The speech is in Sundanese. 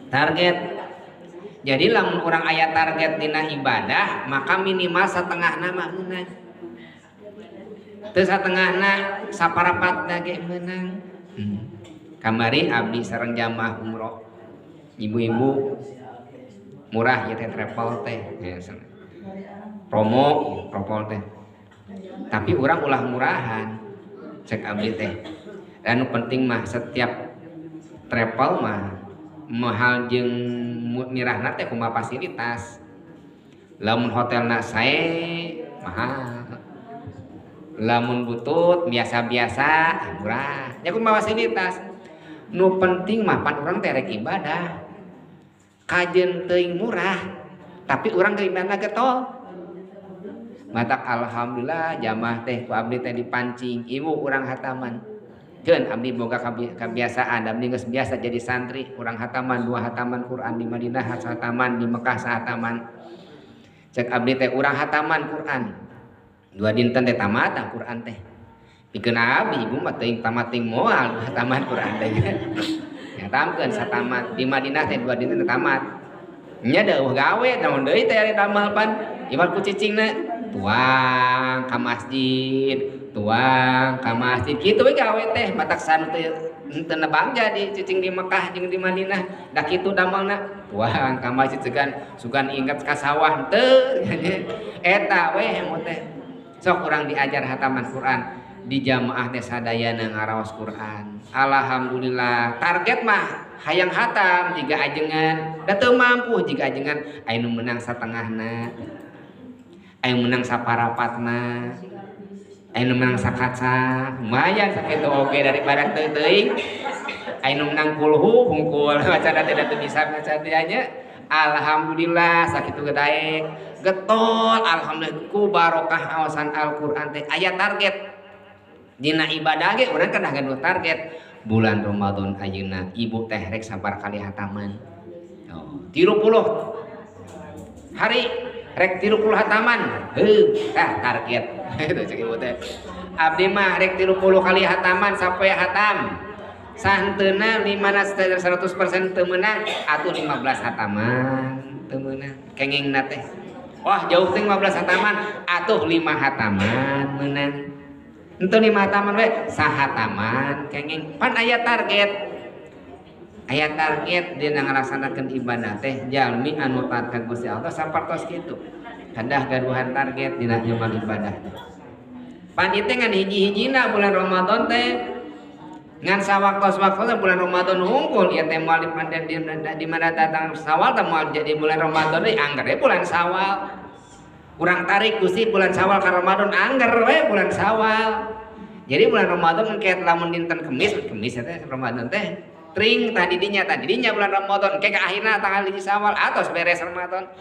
Target. Jadi lamun urang aya target dina ibadah, maka minimal satengahna mah meunang. Teu satengahna, saparapatna ge meunang. Kamari abdi sareng jamaah umroh. Ibu-ibu murah ya teh travel teh. Ya, promo travel teh. Tapi urang ulah murahan. Cek abdi teh. Dan penting mah setiap travel mah mahal jeung mirahna teh kumaha fasilitas. Lamun hotelna sae, mahal. Lamun butut biasa-biasa, murah. Ya kumaha fasilitas. Nu penting mah pan urang teh rek ibadah. Kajeun teuing murah, tapi urang gimana getol. Matak alhamdulillah jamaah teh ku abdi teh dipancing, "Ibu, urang hataman." Keun abdi boga kebiasaan, abdi geus biasa jadi santri, urang hataman dua hataman Quran di Madinah, hataman di Mekah sahataman. Cek abdi teh urang hataman Quran. 2 dinten teh tamat Quran teh. Pikeun abdi ibu mah teuing tamat teuing moal hataman Quran teh. Ya tamkeun satamat di Madinah teh 2 dinten teh tamat. Nya da euweuh gawe naon deui teh ari damel pan. Iwal ku cicingna tuang ka masjid, tuang ka masjid kitu we gawe teh. Matak sanu teh henteu nebang jadi cicing di Mekah jeung di Madinah da kitu damelna, tuang ka masjid, sugan sugan inget ka sawah henteu, eta we emo teh. Sok urang diajar hataman Quran di jamaah teh sadayana ngaraos Quran. Alhamdulillah, target mah hayang hatam jiga ajengan, da teu mampu jiga ajengan, aya nu menang satengahna, aya menang saparapatna, aya nu menang sakaca, lumayan sakitu oge daripada teu teuing. Aya nu menang kulhu hungkul maca teh, da teu bisa maca teh nya. Alhamdulillah sakitu ge daek getol, alhamdulillah ku barokah awasan Al-Qur'an teh. Aya target dina ibadah ge urang kan gaduh target bulan Ramadan ayeuna ibu teh rek sabar kali hataman. Oh, 30 hari rek 30 hataman, heuh tah target itu. Cek ibu teh, abdi mah rek 30 kali hataman sapoe hatam. Sahenteuna 100% teu meunang atuh 15 hataman teu meunang kengingna teh. Wah, jauh teh 15 hataman, atuh 5 hataman meunang. Henteu 5 hataman we, sahataman kenging. Pan aya target, aya target dina ngalaksanakeun ibadah teh. Jalmi anu taat ka Gusti Allah sapertos kitu, kedah gaduhan target dina nyamal ibadah. Pan ieu teh ngan hiji-hijina bulan Ramadan teh, ngan sawaktos-waktosna bulan Ramadan hungkul ieu teh. Moal di mana datang Sawal teh moal jadi bulan Ramadan deui, angger we bulan Sawal. Urang tarik Gusti bulan Sawal ka Ramadan, angger we bulan Sawal. Jadi bulan Ramadan engke lamun dinten Kemis, Kemis teh Ramadan teh tring tadi dinya, tadi dinya bulan Ramadan engke ka akhirna tanggal 1 Sawal atos beres Ramadan.